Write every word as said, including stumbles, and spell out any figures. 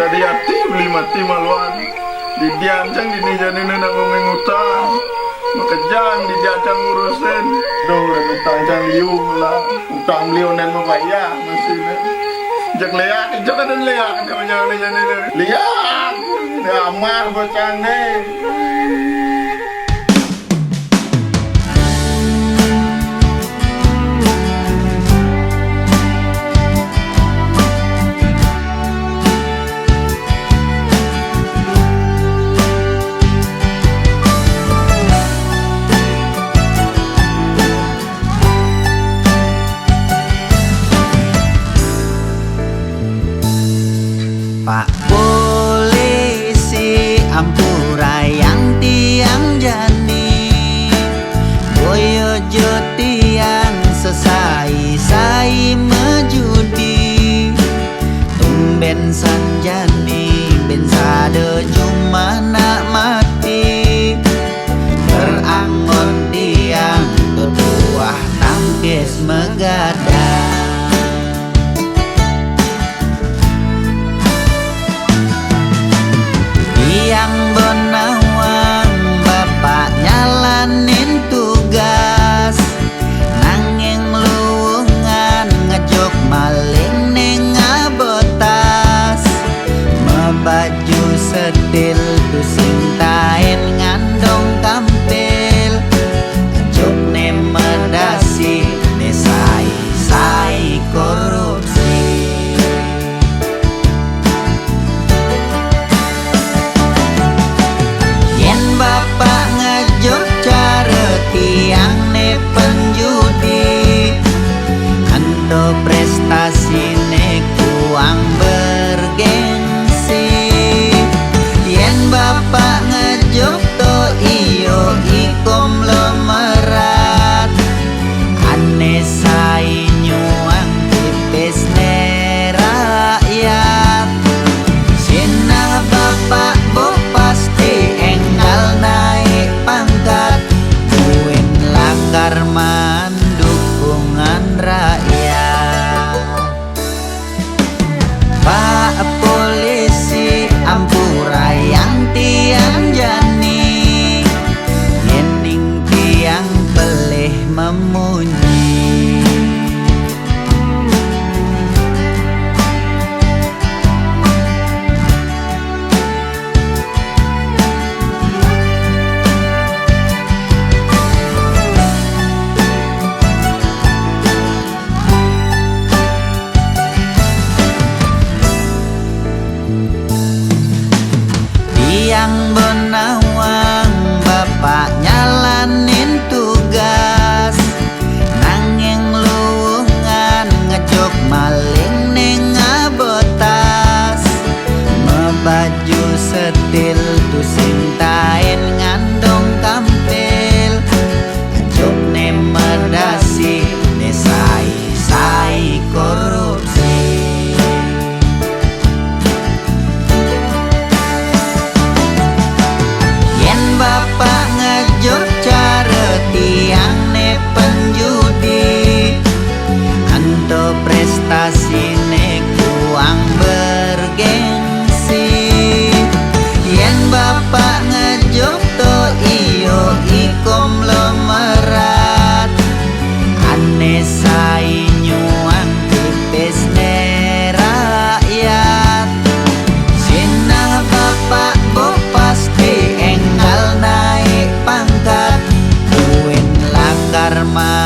Di ati beli mati maluan. Di dian cang di ni jani nang ngomeng utang. Makejang di dian cang ngurusin. Duh, dan utang cang liu lah. Utang beli onden mabayar masih ne. Jak leak, jak ada leak, ada macam ni jani ne. Leak. Amah bocang ne. Pak Polisi, ampurayang tiang jani, boyo jo tiang sesai-sai mejudi. Tumben sanjani, ben sado jumah nak mati. Berangon tiang tetuah tangkis megadang. Tiang benawang bapak nyalanin tugas, nanging luungan ngejuk maling ning abotas. Mebaju setil tusing tain ngandong kampil, ngejuk ne medasi ne sai-sai korupsi. Yen bapak ngejuk cara tiang ne penjudi, ento prestasine kuang bergengsi. Yen bapak ngejuk to iyo ikom lemerat, ane sai nyuang tipis ne rakyat. Sinah bapak bo pasti enggal naik pangkat, buin lakar maan dukungan rakyat. Pak Polisi, ampurayang tiang jani, yening tiang pelih memunyi. Tiang benawang bapak nyalanin tugas, nanging luungan ngejuk maling ning abotas. Mebaju setil tusing tain ngandong kampil, ngejuk ne medasi ne sai-sai korupsi. Yen bapak ngejuk cara tiang ne penjudi, ento prestasine kuang bergengsi. Yen bapak ngejuk to iyo ikom lemerat, ane sai nyuang tipis ne rakyat. Sinah bapak bo pasti enggal naik pangkat, buin lakar ma